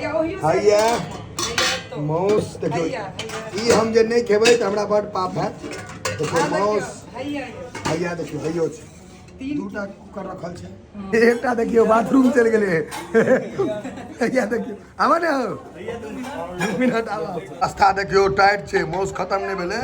हैया माउस देखियौ, ई हम जे नहि खेबै तऽ हमरा बड पाप हैत। देखियौ माउस हैया, देखियौ हैयो छै, दूटा कुकर रखल छै, एकटा देखियौ बाथरूम चलि गेलै। हैया देखियौ, आबऽ ने हौ, 2 मिनट आबऽ। आस्था देखियौ टाइट छै, माउस खतम नहि भेलै,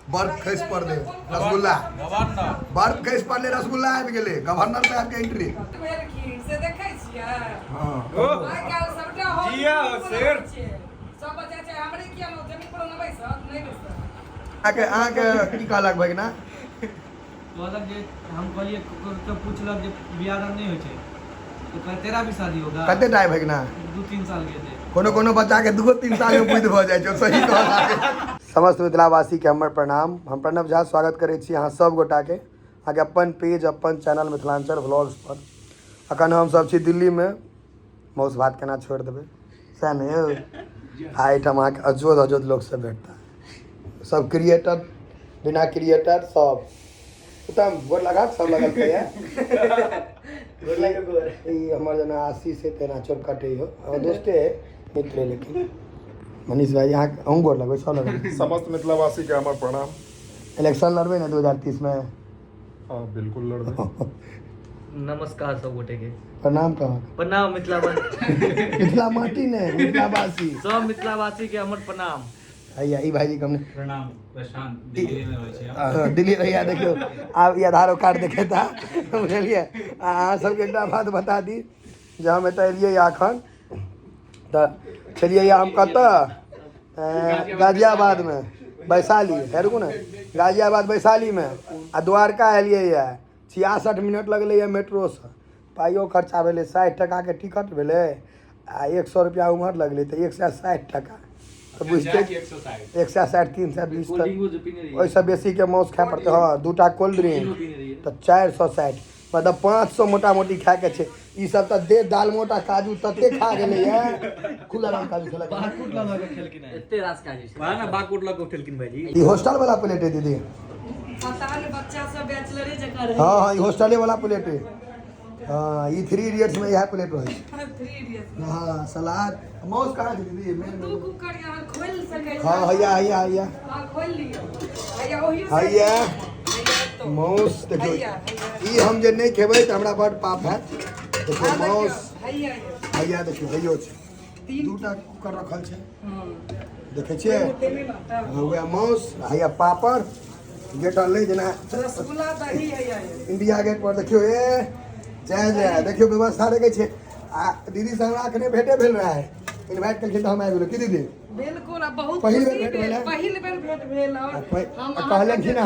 बर्फ खसि पड़लै, रसगुल्ला बर्फ खसि पड़लै, रसगुल्ला आबि गेलै, गवर्नर साहब के एंट्री। से देखै छियै। हँ आइ काल्हि सबटा जिया शेर। सब बच्चा छै, हमरे किया जमीन पर न बैसत, नहि बैसत। अहाँके की कहलक भगिना? कहलक जे हम कहलिए तो पूछलक जे बियाह दान नहि होइ छै तो कहे तेरा भी शादी होगा। कते टाइम भगिना? 2-3 साल के थे। कोनो कोनो बच्चा के 2-3 साल में बुद्धि भऽ जाइ छै। सही कहलक। समस्त मिथिलावासी के हमर प्रणाम। हम प्रणव झा स्वागत करै छी अहाँ सब गोटा के अहाँके अपन पेज अपन चैनल मिथिलांचल व्लॉग्स पर। अखन हम सब छी दिल्ली में, माउस भात केना छोड़ि देबै सएह ने यौ। आ एहिठाम अहाँके अजोध अजोध लोक सब भेटता, सब क्रिएटर बिना क्रिएटर सब उत्तम गोर लगा सब लगल पे है। ई हमर जेना आशीष है तेना चोर कटे हो, हमर दोस्ते है मित्र है। लेकिन मनीष भाई अहाँ अहूँ गोर लगबै सब लगबै। समस्त मिथिलावासी के हमर प्रणाम। इलेक्शन लड़बै ने 2030 में? हाँ बिल्कुल लड़बै। नमस्कार सब गोटे के प्रणाम कहक। प्रणाम मिथिला मिथिला माटी ने मिथिलावासी सब मिथिलावासी के हमर प्रणाम। हैया ई भाईजी के हमने प्रणाम। प्रशांत दिल्ली में रहै छी। हाँ, दिल्ली रहिया। देखियौ आब ई आधारो कार्ड देखेता, बुझलियै। आ अहाँ सबके एकटा बात बता दी जे हम एतऽ एलियै एखन तऽ छलियै हम कतऽ, गाजियाबादमे वैशाली है, रुकू ने, गाजियाबाद वैशालीमे आ द्वारका एलियै यऽ। 66 मिनट लगलै यऽ मेट्रोसँ, पाइयो खर्चा भेलै, 60 टकाके टिकट भेलै आ 100 रुपया उम्हर लगलै तऽ 160 टका तऽ बुझते 160 320 तक ओहिसँ बेसीके माउस खाय पड़तै। हँ 2टा कोल्ड ड्रिंक तऽ 460, मतलब 500 मोटा मोटी खायके छै। ई सब तऽ दे दाल मोटा काजू तते खा गेलैए, खुला राम काजू खेलक। एते रास काजू छै। वएह ने बाकुट लऽ कऽ उठेलखिन भाईजी। ई हॉस्टल वाला प्लेट है दीदी। पता नहि बच्चा सब बैचलरे जकाँ रहै। हाँ हाँ ई हॉस्टले वाला प्लेट है। हाँ ई 3 इडियट्स में इएह प्लेट रहै छै। 3 इडियट्स। हाँ सलाद माउस कहाँ छै दीदी? मेन दू कुकर यहाँ खोलि सकै छी। हाँ हैया हैया हैया। हाँ खोलि लियौ। हैया ओहियो हैया माउस देखियौ, ई हम जे नहि खेबै तऽ हमरा बड पाप हैत। देखियौ माउस हैया हैया देखियौ हैयो छै, 2टा कुकर रखल छै, देखै छियै वएह माउस हैया पापड़ गेटल नहि जेना रसगुल्ला दही हैया इंडिया गेट पर। देखियौ ए जय जय, देखियौ व्यवस्था देखै छियै। आ दीदी से हमरा अखने भेटे भेल रहै, इन्वाइट केलखिन तऽ हम आबि गेलहुँ। की दीदी? बिल्कुल, आ बहुत पहिल बेर खुशी भेंट भेल। पहिल बेर भेंट भेल और हम कहलखिन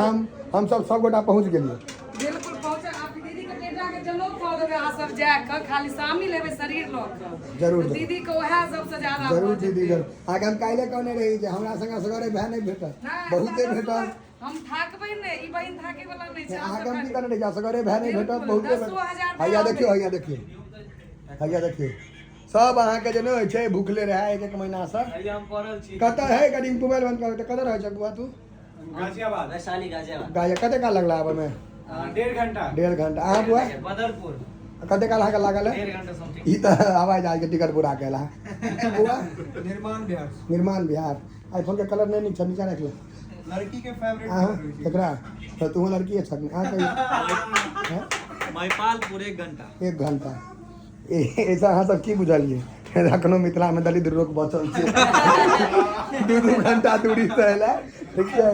हम सब सब गोटा पहुँच गेलियै। बिल्कुल पहुँचे। आप दीदी के बेटा के जनउ कऽ देबै, अहाँ सब जा कऽ खाली शामिल हेबै शरीर लऽ कऽ। जरूर। दीदी के वएह सबसे ज्यादा जरूर दीदी जरूर। अहाँके हम काल्हि कहने रही जे हमरा संगे असगरे भाय नहि भेटत, बहुते भेटत। हम थाकबै नहि, ई बहिन थाके वाला नहि छै। अहाँके हम की कहने रही, असगरे भाय नहि भेटत, बहुते दसो हजार। हैया देखियौ, हैया देखियौ, हैया देखियौ, सब अहाँके जे नहि होइ छै भूखले रहै एक एक महीनासँ। हम पड़ल छी। कतऽ है कनि मोबाइल बंद कर। कतऽ रहै छ बुआ तू? गाजियाबाद। वैशाली गाजियाबाद। गाय कते काल लगला आबऽमे? 1.5 घंटा। 1.5 घंटा। अहाँ बुआ? बदरपुर। कते काल अहाँके लागल है? 1.5 घंटा समथिंग। ई तऽ हवाई जहाज के टिकट पूरा केला बुआ। निर्माण बिहार। निर्माण बिहार। आईफोन के कलर नहि नीक छ, नीचा राखि ले। लड़की के फेवरेट। अहाँ केकरा तऽ तू लड़की छ अहाँ कहियौ। महिपालपुर 1 घंटा। 1 घंटा। ऐसा अहाँ सब की बुझलियै? एखनो मिथिला में दलित लोक बचल छै, 2-2 घंटा दूरी से एलै। ठीक छै,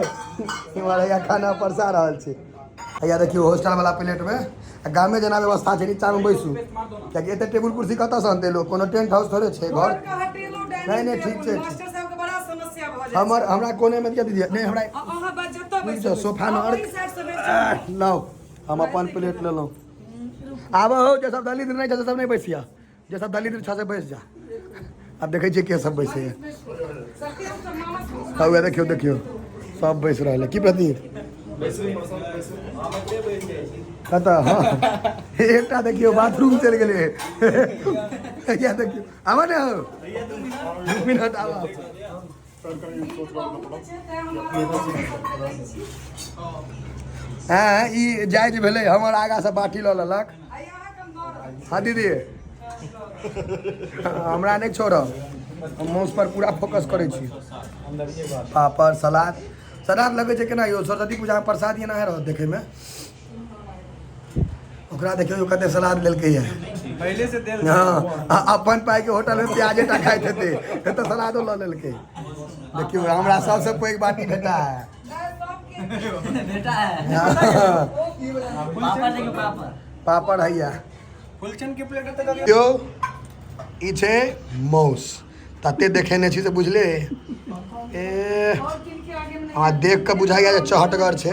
इम्हर हैया खाना परसा रहल छै। हैया देखियौ हॉस्टल वाला प्लेट में गामे जेना व्यवस्था छै, नीचा में बैसू, कियाकि एते टेबुल कुर्सी कतऽ से अनतै लोक? कोनो टेंट हाउस थोड़े छै घर। नहीं नहीं, ठीक छै। मास्टर साहब के बड़ा समस्या भऽ जाइ। हमर हमरा कोने में दिया दीदी नहि हमरा अहाँ बस जतऽ बैसू सोफा में ओहि साइड से बैसू। लाउ, हम अपन प्लेट लेलहुँ। आब हो जे सब दलित नहि छै से सब नहि बैसिया, जे सब दलित छै से बैस जा। आब देखै छियै के सब बैसैया। हँ देखियौ देखियौ सब बैस रहल है। की प्रतीक कतऽ? हाँ एकटा देखियौ बाथरूम चलि गेलै। हैया देखियौ, आबऽ ने हौ, 2 मिनट आबऽ। हँ ई जायज भेलै, हमर आगाँ से बाटी लऽ लेलक। हाँ दीदी हमरा नहि छोड़ब। हम माउस पर पूरा फोकस करै छी। पापड़ सलाद, सलाद लगै छै केना यौ सरस्वती पूजामे प्रसाद एना रहत देखैमे। ओकरा देखियौ यौ कते सलाद लेलकै ये पहले से देल। हँ, आ अपन पाइके होटलमे प्याजे टा खाइत हेतै, एतऽ सलादो लऽ लेलकै। देखियौ हमरा सबसँ पैघ बाटी भेटा है। बेटा है। पापड़ देखियौ, पापड़। पापड़ हैया। फुलचंद के प्लेट तक। यौ ई छै मौस, तते देखेने छी से बुझले। ए हमरा देख कऽ बुझाइया जे चहटगर छै।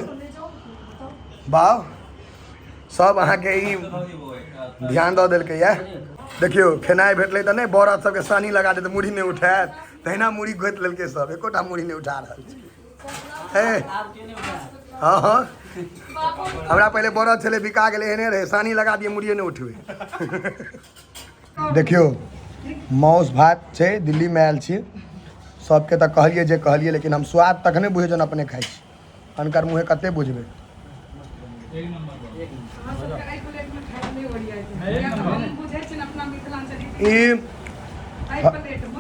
बाउ सब अहाँके ई ध्यान दऽ देलकै ये। देखियौ खेनाइ भेटलै तऽ नहि बरद सबके सानी लगा देतै मुरही नहि उठायत, तहिना मुरही घोति लेलकै सब, एकोटा मुरही नहि उठा रहल छै। हे हँ हँ, हमरा पहिले बरद छलै बिका गेलै, एहने रहै, सानी लगा दियै मुरहिए नहि उठबै। देखियौ माउस भात छै, दिल्लीमे आयल छी, सबके तऽ कहलियै जे कहलियै, लेकिन हम स्वाद तखने बुझै जहन अपने खाइ छी, अनकर मुँहे कते बुझबै।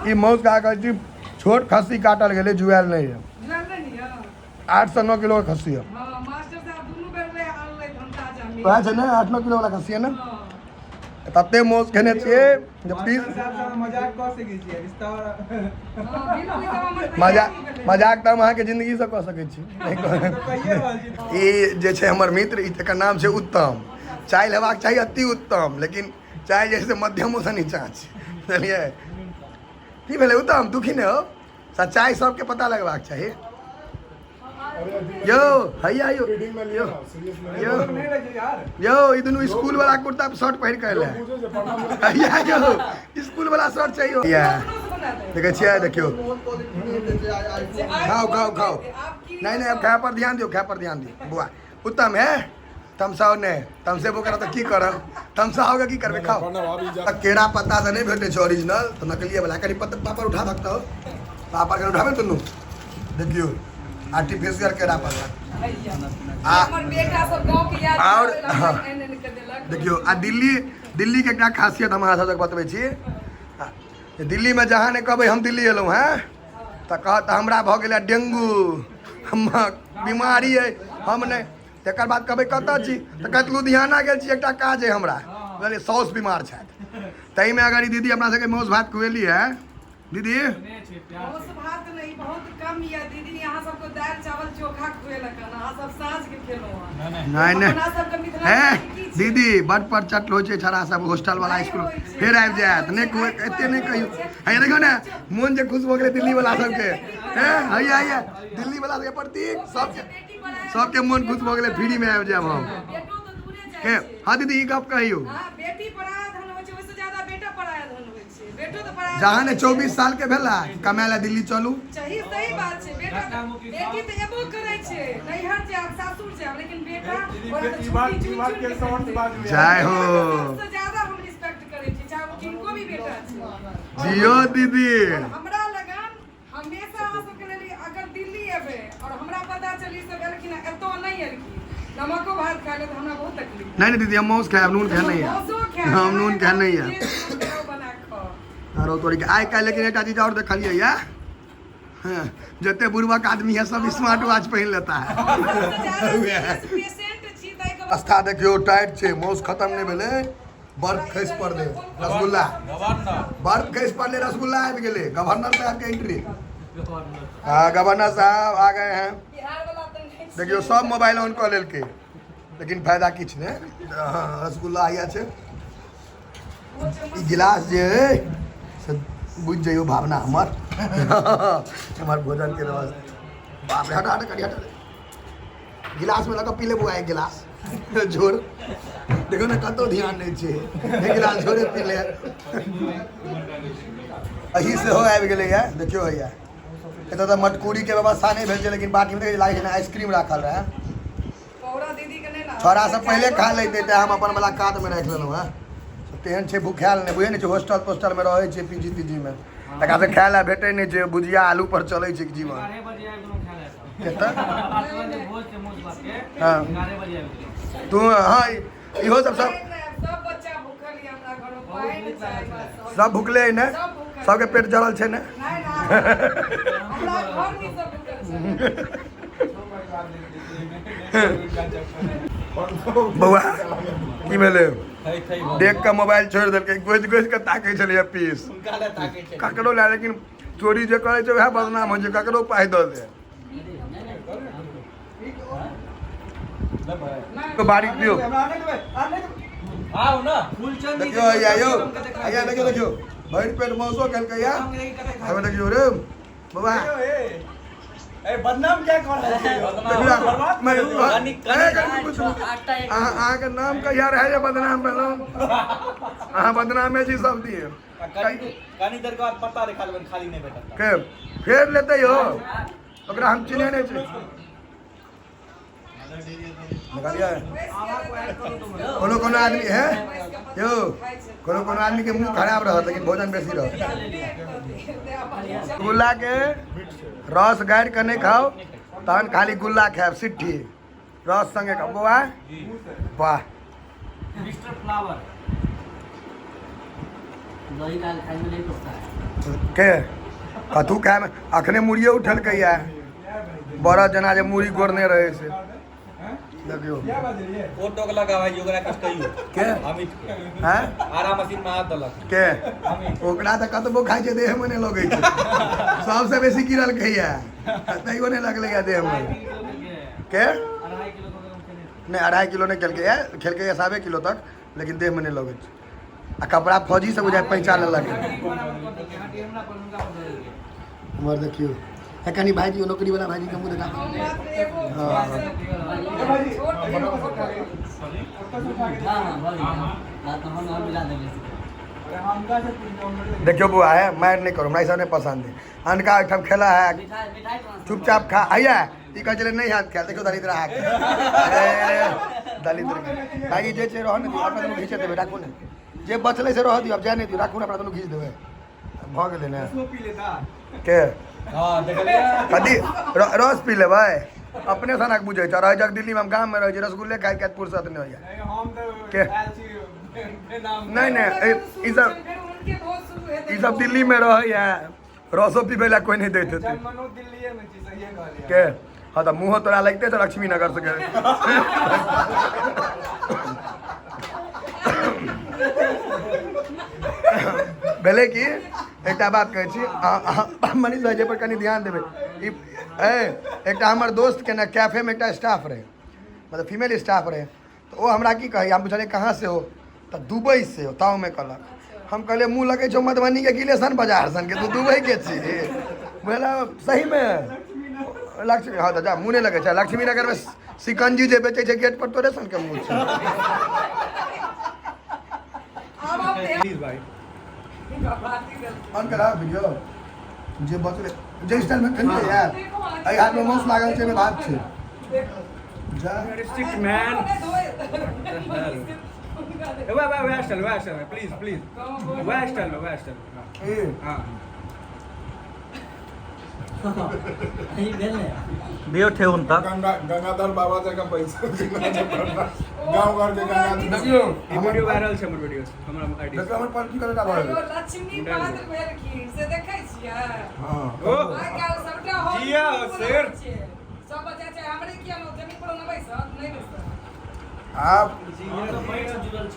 ई माउस का कहै छी, छोट खस्सी काटल गेलै, जुआयल नहि है। 8 से 9 किलो के खस्सी है। वएह छै ने, 8-9 किलो वाला खस्सी है ने। तते माउस खेने छियै जे पीस मजाक कऽ सकै छियै रिश्ता। मजाक मजाक तऽ हम अहाँके जिंदगी से कऽ सकै छी। ई जे छै हमर मित्र, ई एकर नाम छै उत्तम। चाय लेबाक चाही अति उत्तम, लेकिन चाय जे छै मध्यमोसँ नीचाँ छै, बुझलियै? की भेलै उत्तम, दुखी नहि हो, सच्चाइ सबके पता लगबाक चाही। यौ हैया यौ यौ यौ यौ, ई दुनू स्कूल वाला कुर्ता शर्ट पहिर के एलै हैया। यौ स्कूल वाला शर्ट चाहिए। देखै छियै, देखियौ, खाओ खाओ खाओ। नहीं नहीं, अब खाय पर ध्यान दियौ, खाय पर ध्यान दियौ। बुआ उत्तम है, तमसाओ नहि, तमसेबो करब तऽ की करब, तमसाओगे की करबै, खाओ। तऽ केरा पत्ता से नहि भेटै छै ओरिजिनल, तऽ नकलिए वाला। कनि पापड़ उठा सकता हो, पापड़ कनि उठाबे दुनू। देखियौ आर्टिफिशियल केरा पत्ता। और देखियौ, आ दिल्ली, दिल्ली के एकटा खासियत हम अहाँ सबके बतबै छी। दिल्लीमे जहाँ नहि कहबै हम दिल्ली एलहुँ हेँ, तऽ कहत हमरा भऽ गेलै डेंगू, हम बीमारी अइ, हम नहि। तकर बाद कहबै कतऽ छी, तऽ कहत लुधियाना गेल छी, एकटा काज अइ हमरा, बुझलियै, साउस बीमार छथि। ताहिमे अगर ई दीदी अपना सबके माउस भात खुएली है दीदी। माउस भात नहीं, बहुत कम या दीदी, यहाँ सबको दाल चावल चोखा खुएलक हन, अहाँ सब साँझ के खेलहुँ हन। नहीं नहीं अपना सबके मिथिला हे की छै? दीदी, बड पर चट होइ छै छड़ा सब हॉस्टल वाला स्कूल फेर आबि जायत। नहि कोइ एते नहि कहियौ। हे देखियौ ने मोन जे खुश भऽ गेलै दिल्ली वाला सबके। हे हैया हैया दिल्ली वाला सबके प्रतीक सबके सबके मोन खुश भऽ गेलै, फ्री मे आबि जायब हम। बेटो तऽ दूरे जाइ के छै। हाँ दीदी, ई गप कहियौ। हाँ, बेटी पराया धन होइ छै, ओहिसँ ज्यादा बेटा पराया धन होइ छै। बेटो तऽ पराया जहाँ ने 24 साल के भेला कमाय ला दिल्ली चलू। सही सही बात छै। बेटा बेटी तऽ एबो करै छै, नैहर जायब सासुर जायब, लेकिन बेटा ओकरा तऽ छुट्टी चुनि चुनि के भेटतै। जय हो। सबसँ ज्यादा हम रिस्पेक्ट करै छी, चाहे ओ किनको भी बेटा छै। जियो दीदी। हमरा लगन हमेशा अहाँ सबके लेल, अगर दिल्ली एबै और हमरा पता चली सब एलखिन एतऽ नहि एलखिन, नमको भात खा ले, तऽ हमरा बहुत तकलीफ। नहीं नहीं दीदी, हम माउस खायब, नून खाए नहीं है। हम नून खाए नहीं है। बना खाओ। आरो तोरी के आइ काल्हि। लेकिन एकटा चीज और देखलियै या, हाँ, जते बुढ़बक आदमी है सब स्मार्ट वॉच पहिन लेता है। पेशेंट छी ताहिके रास्ता देखियौ टाइट छै, माउस खत्म नहि भेलै, बर्फ खसि पड़लै, रसगुल्ला बर्फ खसि पड़लै, रसगुल्ला आबि गेलै। गवर्नर साहब के एंट्री। हाँ, गवर्नर साहब आ गए हैं। बिहार वाला तऽ नहि छै। देखियौ सब मोबाइल ऑन कऽ लेलकै, लेकिन फायदा किछु नहि। हाँ, रसगुल्ला आइया छै। ई गिलास जे अइ से बुझि जइयौ भावना हमर, हमर भोजन के व्यवस्था। बाप रे, हटा हटा करी हटा, गिलास में लऽ कऽ पी ले बुआ, एक गिलास झोर। देखो ने कतौ ध्यान नहि छै, एक गिलास झोरे पी ले। अही सेहो आबि गेलैए। देखियौ हैया एतऽ तऽ मटकूरीके व्यवस्था नहि भेल छै, लेकिन बाटीमे देखै लागै छै ने आइसक्रीम राखल रहै। पौरा दीदी के नहि ने छोड़ा सब पहिले खा लैते, तेँ हम अपन वाला कातमे राखि लेलहुँ हेँ। तेहन छै भूखायल नहि, बुझै नहि छै, होस्टल तोस्टलमे रहै छै, पीजी तीजीमे, तकरा से खाय लए भेटै नहि छै, भुजिया आलू पर चलै छै जीवन। 11 बजे आबि गेलहुँ खाय लए सब। कतऽ? 8 बजे भोज के मौस भात के। हाँ। 11 बजे आबि गेलहुँ। तू हाँ, इहो सब सब सब बच्चा भूखल यऽ हमरा घरमे, पानि चाय बस। सब भुखले अइ ने? सब भूखल। सबके पेट जरल छै ने। नहि नहि, हमरा घर में सब भूखल छै। बौआ की भेलै? देख कऽ मोबाइल छोड़ि देलकै, गोजि गोजि कऽ ताकै छलैया पीस ककरो लए, लेकिन चोरी जे करै छै वएह बदनाम होइ छै, ककरो पाइ दऽ दे। बारीक दियौ। आउ ना फूलचंद। देखियौ हैया यौ, हैया देखियौ, देखियौ भरि पेट मौसो खेलकै या। हमे देखियौ रे बौआ। ए बदनाम क्या कर रहल छी? देखियौ, अहाँके नाम कहिया रहै जे बदनाम भेलहुँ? अहाँ बदनामे छी सब दिन। कनी देर के बाद पत्ता देखा लेबनि, खाली नहि भेटत। के फेर लेतै यौ, ओकरा हम चिन्है नहि छी। देखलियै, कोनो कोनो आदमी है यौ, कोनो कोनो आदमी के मुंह खराब रहत लेकिन भोजन बेसी रहत। गुल्ला के रस गाड़ि कऽ नहि खाउ, तहन खाली गुल्ला खायब, सिट्ठी रस संगे खाउ। बौआ वाह। मिस्टर फ्लावर दही दाल खाने में नहीं पड़ता है। के कथू खायमे अखने मुड़िए उठलकै या, बड़ा जेना जे मुड़ी गोरने रहै से। देखियौ। ओ टोकलक भाई, ओकरा किछु कहियौ। के? अमित के। हैं? आरा मशीन में हाथ देलक। के? ओकरा तऽ कतबो खाइ छै देहमे नहि लगै छै, सबसँ बेसी गिरलकै या तैयो नहि लगलै या देहमे। के? नहि, 2.5 किलो नहि खेलकै या, खेलकै या 1.25 किलो तक, लेकिन देहमे नहि लगै छै। आ कपड़ा फौजी सब बुझाइ पहिचान लेलक। हमर देखियौ हे कनि भाइजी, नौकरी वाला भाइजी के मुँह देखा। हाँ। हाँ हाँ, भऽ गेल बात, हम हम मिला देबै। देखियौ बौआ, है मारि नहि करू, हमरा ई सब नहि पसंद है। अनका ओहिठाम खेला है। मिठाई मिठाई ट्रांसफर। चुपचाप खा। हैया ई कहै छलै नहि हाथ खायल। देखियौ दलिद्र हाथ, दलिद्र भाइजी जे छै रहऽ ने दियौ, अपना दुनू घीचे देबै। राखू ने, जे बचलै से रहऽ दियौ, आब जाय नहि दियौ। राखू ने, अपना दुनू घीच देबै। भऽ गेलै ने। पी लेता। के? हाँ, देखलियै। कथी रस पी लेबै? अपने सनक बुझै छै, रहै छै दिल्लीमे, हम गाममे रहै छी, रसगुल्ले खाइत खाइत फुर्सत नहि होइया। नहीं, हम तऽ के? आयल छी बेनाम। नहि नहि, ई सब ई सब दिल्लीमे रहैया, रसो पीबै लए कोइ नहि दैत हेतै। जन्मनो दिल्लीए में छी, सहिए कहलियै। के? हाँ तऽ मुँहो तोरा लगिते छौ लक्ष्मी नगर से। भेलै कि एकटा बात कहै छी, अहाँ मनीष भाई जे पर कनि ध्यान देबै। ई ए एकटा हमर दोस्तके ने कैफेमे एकटा स्टाफ रहै, मतलब फीमेल स्टाफ रहै, तऽ ओ हमरा की कहै, हम पुछलियै कहाँ से हो, तऽ दुबई से हो ताओमे कहलक। हम कहलियै मुँह लगै छौ मधुबनीके गिलेशन बाजार सनके, तू दुबईके छी? बुझल सहीमे लक्ष्मी। हाँ तऽ जा, मुँह नहि लगै छै लक्ष्मी नगरमे सिकंजी जे बेचै छै गेट पर, तोरे सनके मुँह छै। प्लीज भाई। ऑन करा वीडियो। जे बचलै जे स्टाइलमे खेलियै यार, एहि हाथमे मांस लागल छै, एहिमे भात छै, जा। Strict man. वह वह वह स्टाइल, वह स्टाइल में, प्लीज प्लीज, वह स्टाइल में, वह स्टाइल में। ई हाँ। ई भेल ने। दियौ ठेहुन तक। गंगा गंगाधर बाबा जकाँ पैसा गाँव घर के गंगाधर। देखियौ। ई वीडियो वायरल छै, हमर वीडियो, हमर आईडी। देखियौ हमर पंची कतेटा भऽ गेलै। लक्ष्मी पात्र भेलखिन से देखै छियै? हँ। ओ। आइ काल्हि सबटा हॉल जिया शेर। सब बच्चा छै, हमरे किया न जमीन पर न बैसत, नहि बैसत। आब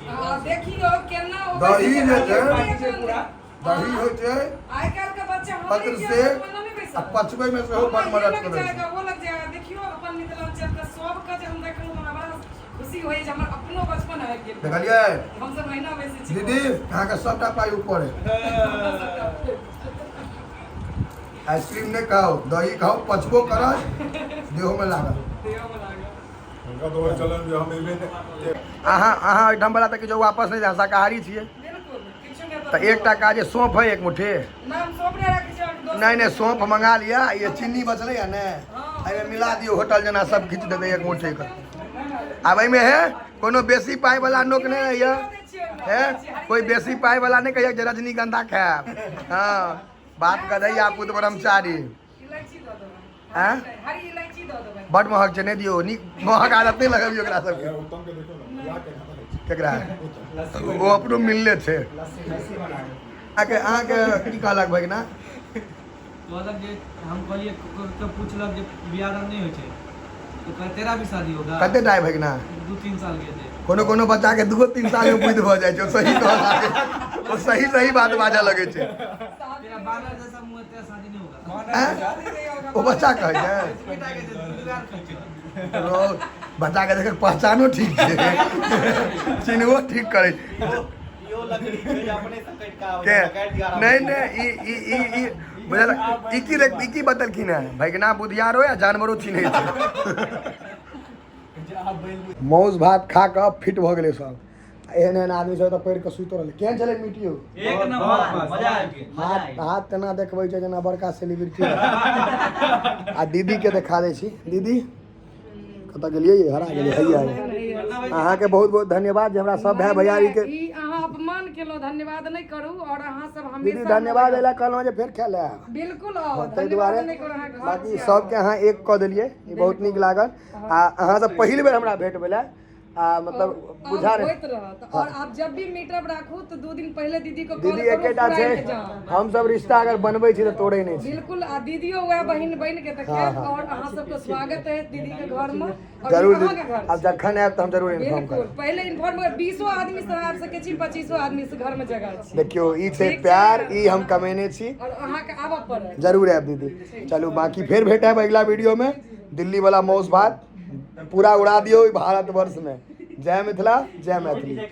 हाँ, देखियौ केना ओ दही जे छै, छै पूरा। दही होइ छै। आइ काल्हि के बच्चा हमरे पत्र किया से जमीन पर नहि बैसत? आ पचबै मे सेहो बड़ हमरा मदद ये लग करै छै। जाएगा, वो लग जाएगा। देखियौ अपन मिथिलांचल के सबके जे हम देखलहुँ, हमरा बड़ा खुशी होइए जे हमर अपनो बचपन आबि गेल। देखलियै? हमसब महीना बेसी छी। दीदी, अहाँके सबटा पाइ ऊपर है। आइसक्रीम नहि खाउ, दही खाउ, पचबो करत, देहोमे लागत। देहोमे लागल। हुनका तऽ होइ छलनि जे हम एबे नहि। अहाँ अहाँ ओहिठाम वला तऽ किछो वापस नहि जाय, शाकाहारी छियै। बिल्कुल किछु नहि। तऽ एकटा काज जे सौंफ है एक मुट्ठी। नाम सौंप नहि राखै छै दोस्त। नहि नहि, सौंफ मंगा लिअ, ये चीनी बचलै या ने, एहिमे मिला दियौ, होटल जेना सब खींच देतै एक मुट्ठी के। आब एहिमे है कोनो बेसी पाइ वाला नोक नहि होइए है, कोई बेसी पाइ वाला नहि कहिया जे रजनीगंधा खायब। हाँ, बाप गधैया पुत ब्रह्मचारी। इलायची दऽ देबै। आँय? हरी इलायची दऽ देबै। बड महग छै, नहि दियौ, नीक महग आदत नहि लगबियौ ओकरा सबके। उत्तम के देखो ने, मिला के खाता रहै छै। केकरा? ओ अपनो मिलले छै। लस्सी लस्सी बना के। अहाँके अहाँके की कहलक भगिना? कहलक जे हम कहलियै, ककरो पूछलक जे बियाह दान नहि होइ छै, तऽ कहै तेरा भी शादी होगा। कते टा भगिना? 2-3 साल के थे। कोनो कोनो बच्चा के 2-3 साल में बुद्धि भऽ जाइ छै, ओ सही कहऽ लागै छै, ओ सही सही बात बाजऽ लगै छै। तेरा बानर जैसा मुँह है, तेरा शादी नहीं होगा। आँय? ओ बच्चा कहै छै? बेटा के जे दुर्गार खाइ छै। रो, बच्चा के देख पहचानो ठीक छै, चिन्हबो ठीक करै छै। इहो लकड़ी छै जे अपने से कटि कऽ आबै के छै, काटि दिअ आराम नहि से। नहि, ई ई ई ई बुझल, ई की देख, ई की बतलखिन हेँ भगिना बुधियारो या जानवरो चिन्है छै। मौस भात खा कऽ फिट भऽ गेलै सब। एहन एहन आदमी सब तऽ पढ़ि कऽ सुति रहलै। केहन छलै मीटियो? एक नंबर, मजा आबि गेल। हाथ हाथ तेना देखबै छै जेना बड़का सेलिब्रिटी। आ दीदी के देखा दै छी। दीदी कतऽ गेलियै? हरा गेलियै। हैया अहाँके बहुत बहुत धन्यवाद जे हमरा सब भाय भैयारी के ई अहाँ अपमान केलहुँ, धन्यवाद नहि करू। और अहाँ सब दीदी हमेशा धन्यवाद एला कहलहुँ जे फेर खाय लए आयब। बिल्कुल आउ। हँ, ताहि धन्यवाद दुआरे नहि करू, अहाँ घर बाकी छी। सबके अहाँ एक कऽ देलियै, ई बहुत नीक लागल। आ अहाँ सब पहिल बेर हमरा भेंट भेलै आ मतलब आब बुझा रहे होइत रहत। और आप जब भी मीटअप राखू तऽ 2 दिन पहिले दीदी को कॉल दीदी करू, एकेटा पूरा छै, इंतजाम। हमसब रिश्ता अगर बनबै छी तऽ तोड़ै नहि छी। बिल्कुल, आ दीदियो वएह बहिन बन के तऽ हाँ, खायब। हाँ। और अहाँ सबके स्वागत है दीदी के घर में और जरूर अहाँ के दीदी, घर आब जखन आयब तऽ हम जरूर इन्फॉर्म बिल्कुल करब। पहिले इन्फॉर्म, 20 आदमी से आबि सकै छी, 25 आदमी से घर में जगह छै। देखियौ ई छै ठीक छै। प्यार, ई हम कमेने छी। और अहाँके आबऽ पड़त। जरूर आयब दीदी। चलू बाकी फेर भेट आयब अगिला वीडियो में। दिल्ली वाला मौस भात पूरा उड़ा दियौ भारत वर्ष में। जय मिथिला, जय मैथिली।